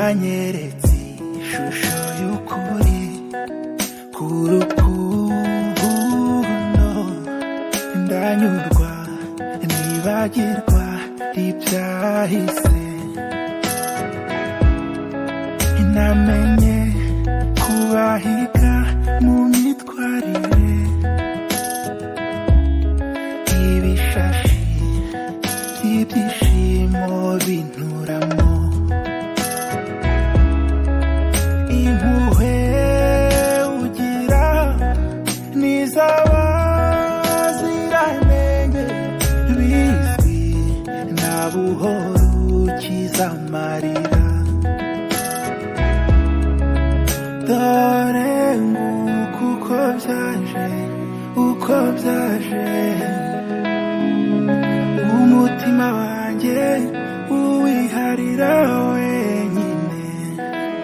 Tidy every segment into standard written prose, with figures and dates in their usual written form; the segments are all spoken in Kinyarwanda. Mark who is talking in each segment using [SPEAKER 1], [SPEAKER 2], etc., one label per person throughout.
[SPEAKER 1] Wanyeretse ishusho y'ukuri k'urukundo, ndanyurwa, nibagirwa ibyahise. Namenye kubahiga mu myitwarire, ibishashi by'ibyishimo binturamo. Impuhwe ugira n'iz'abaziranenge, bizwi na buhoro ukiza amarira. Dore nguko uko byaje, uko byaje, umutima wanjye uwiharira wenyine.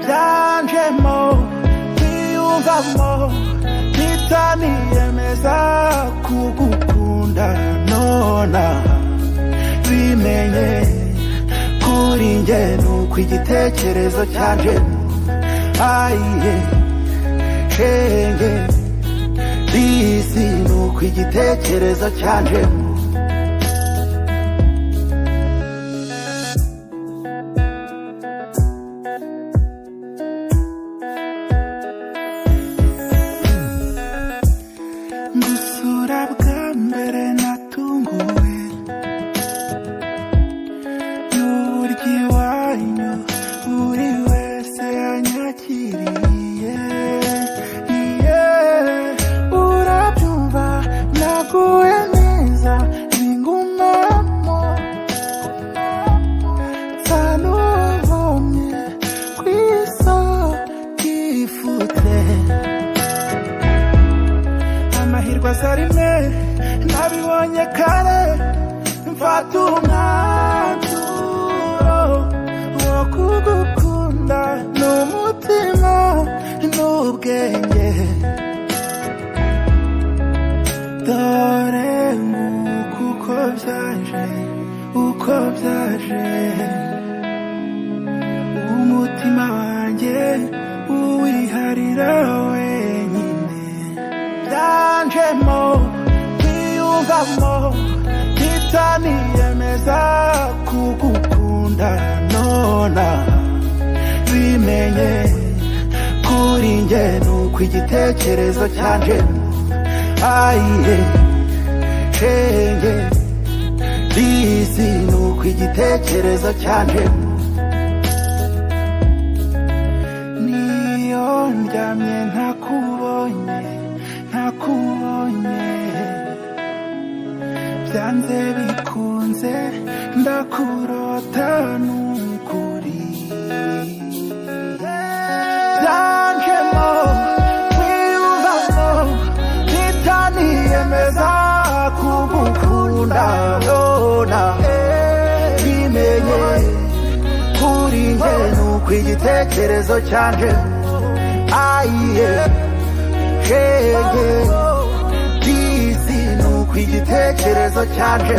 [SPEAKER 1] Byanjemo, kwiyumvamo, mpita niyemeza kugukunda. Nona bimenye, kuri njye nuko igitekerezo cyanjemo. Ayiye shenge, disi nuko igitekerezo cyanjemo. Ngusura bwa mbere natunguwe n'uburyo iwanyu buri wese yanyakiriye. Yeah. Urabyumva, naguwe neza bingumamo, nsa n'uvomye ku isoko ifutse. Amahirwe aza rimwe, nabibonye kare, mfata umwanzuro wo kugukunda n'umutima n'ubwenge. Dore nguko uko byaje, uko byaje, umutima wanjye uwiharira wenyine. Byanjemo, kwiyumvamo, mpita niyemeza kugukunda. Nona bimenye, kuri njye nuko igitekerezo cyanjemo. Ayiye shenge, disi nuko igitekerezo cyanjemo. Niyo ndyamye ntakubonye, ntakubonye, byanze bikunze ndakurota nukuri. Byanjemo, kwiyumvamo, mpita niyemeza kugukunda. Nona bimenye, kuri njye nuko igitekerezo cyanje. Ayiye shenge, disi nuko igitekerezo cyanje.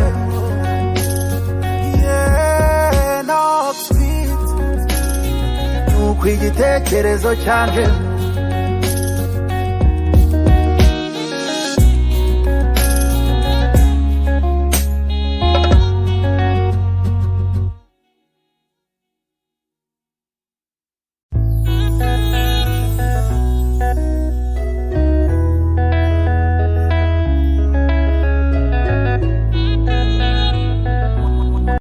[SPEAKER 1] Yeah, no sweet, nuko igitekerezo cyanje.